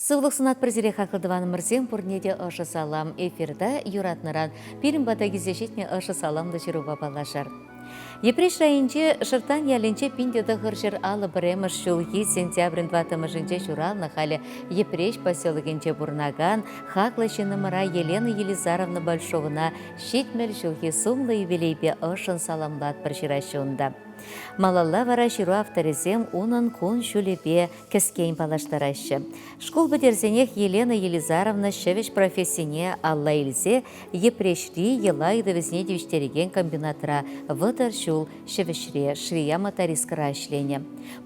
Сывлӑх сунатпӑр сире, хаклӑ тӑванӑмӑрсем, пурне те ӑшӑ салам. Эфирта юратнӑран пирӗн пата килсе ҫитнӗ ӑшӑ саламлӑ ҫырупа паллашар. Йӗпреҫ районӗнчи Шӑрттан ялӗнче 1951 ҫулхи сентябрӗн тӑваттӑмӗшӗнче ҫуралнӑ халӗ Йӗпреҫ поселокӗнче пурӑнакан хаклӑ ҫыннӑмӑра Елена Елизаровна Большовӑна 70 ҫулхи сумлӑ юбилейпе ӑшшӑн саламлатпӑр ҫыраҫҫӗ унта. Малалла вара ҫыру авторӗсем унӑн кун-ҫулӗпе кӗскен паллаштараҫҫӗ. Шкул пӗтерсенех Елена Елизаровна ҫӗвӗҫ профессине алла илсе Йӗпреҫри йӑла ыйтӑвӗсене тивӗҫтерекен комбинатра 30 ҫул ҫӗвӗҫре, швея-мотористкӑра ӗҫленӗ.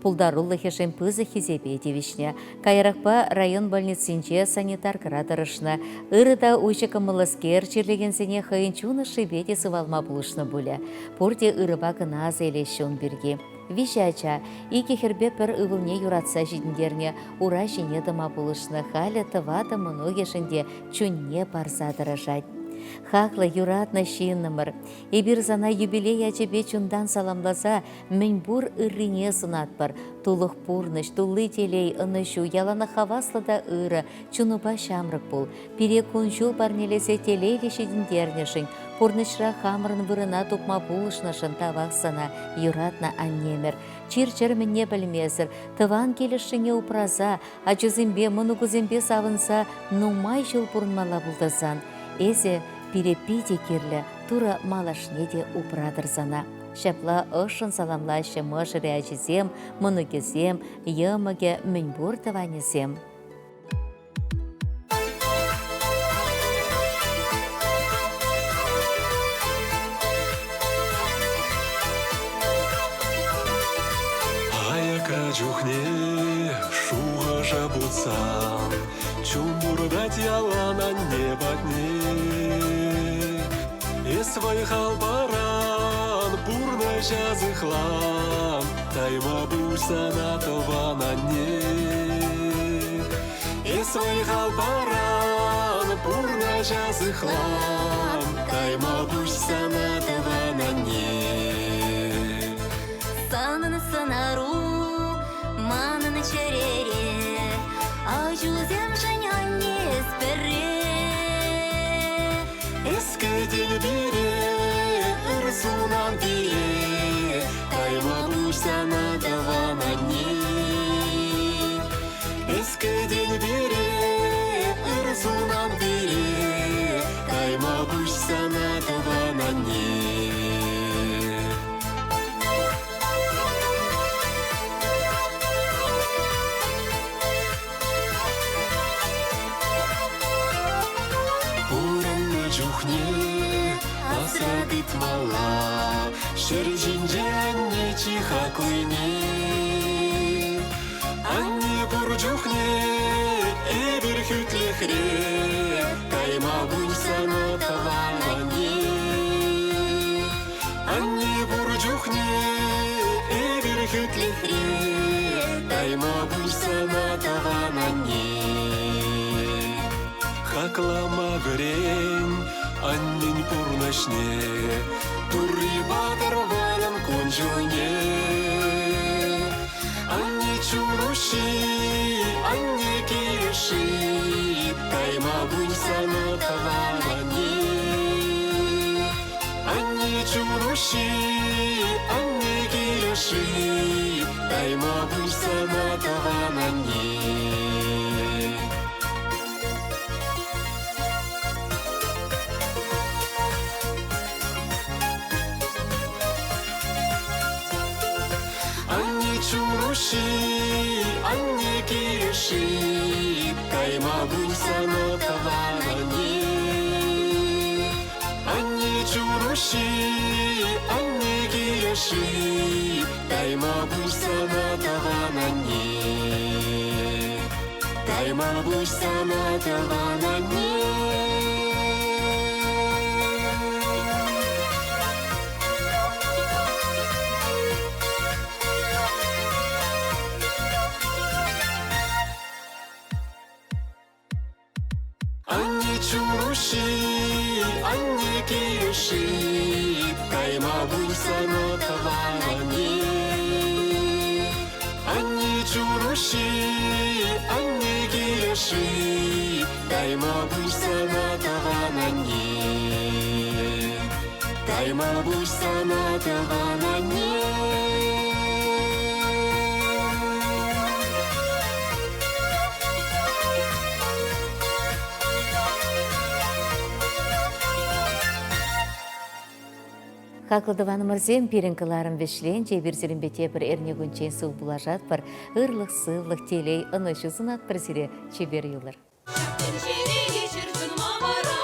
Пултарулӑхӗшӗн пысӑк хисепе тивӗҫнӗ. Каярахпа район больницинче санитаркӑра тӑрӑшнӑ. Ырӑ та уҫӑ кӑмӑллӑскер чирлекенсене хӑйӗн чун ӑшшипе те сывалма пулӑшнӑ пулӗ. Пурте ырӑпа кӑна аса илеҫҫӗ ун пирки. Виҫӗ ача, икӗ хӗрпе пӗр ывӑлне юратса ҫитӗнтернӗ, ура ҫине тӑма пулӑшнӑ. Халӗ тӑватӑ мӑнукӗшӗн те чунне парса тӑрӑшать. Хаклӑ, юратнӑ ҫыннӑмӑр, эпир сана юбилей ячӗпе чунтан саламласа мӗнпур ыррине сунатпӑр. Тулӑх пурнӑҫ, тулли телей, ӑнӑҫу, яланах хаваслӑ та ырӑ, чунупа ҫамрӑк пул. Пире кун-ҫул парнелесе телейлӗ ҫитӗнтернӗшӗн, пурнӑҫра хамӑрӑн вырӑна тупма пулӑшнӑшӑн тавах сана, юратнӑ аннемӗр. Чир-чӗр мӗнне пӗлмесӗр, тӑван килӗшшине упраса, ачусемпе, мӑнукусемпе савӑнса нумай ҫул пурӑнмалла пултӑрсан, эсӗ пире питӗ кирлӗ, Турӑ малашне те упратӑр сана. Ҫапла ӑшшӑн саламлаҫҫӗ мӑшӑрӗ ачисем, мӑнукӗсем, йӑмӑкӗ, мӗнпур тӑванӗсем. Аякра чухне шухӑша путсан чун туртать ялан анне патне. Эс вӑй-хал паран, пурнӑҫа сыхлан, тайма пуҫ сана тӑван анне. Эс вӑй-хал паран, пурнӑҫа сыхлан, тайма пуҫ сана тӑван анне. Санӑн сӑнару манӑн чӗрере, Ачусемшӗн анне эс пӗрре. Эс кӗтен пире, ыр сунан пире, Тайма пуҫ сана тӑван анне. Эс кӗтен пире, ыр сунан пире, Тайма пуҫ сана тӑван анне. Пурӑннӑ чухне асра тытмалла ҫӗр ҫинче анне чи хаклине. Анне пур чухне эпир хӳтлӗхре, тайма пуҫ сана тӑван анне. Анне пур чухне эпир хӳтлӗхре, тайма пуҫ сана тӑван анне. Хаклама вӗрен аннен пурнӑҫне, Турри патӑр манӑн кун-ҫулне. Анне чун уҫҫи, анне килӗши, тайма пуҫ сана тӑван анне. Анне чун уҫҫи, анне килӗши, тайма пуҫ сана тӑван анне. Анне чун уҫҫи, анне килӗши, тайма пуҫ сана тӑван анне. Анне чун уҫҫи, анне килӗши, тайма пуҫ сана тӑван анне. Тайма пуҫ сана тӑван анне. Анне чун уҫҫи, анне килӗши, тайма пуҫ сана тӑван анне. Анне чун уҫҫи, анне килӗши. ӑшши, тайма пуҫ сана тӑван анне. Тайма пуҫ сана тӑван анне. Хаклӑ тӑванӑмӑрсем, пирӗн кӑларӑм вӗҫленчӗ. Эпир сирӗнпе тепӗр эрнекунччен сыв пулашатпӑр. Ырлӑх-сывлӑх, телей, ӑнӑҫу сунатпӑр сире. Чипер юлӑр. Тӗнчере ҫӗр чунма вара.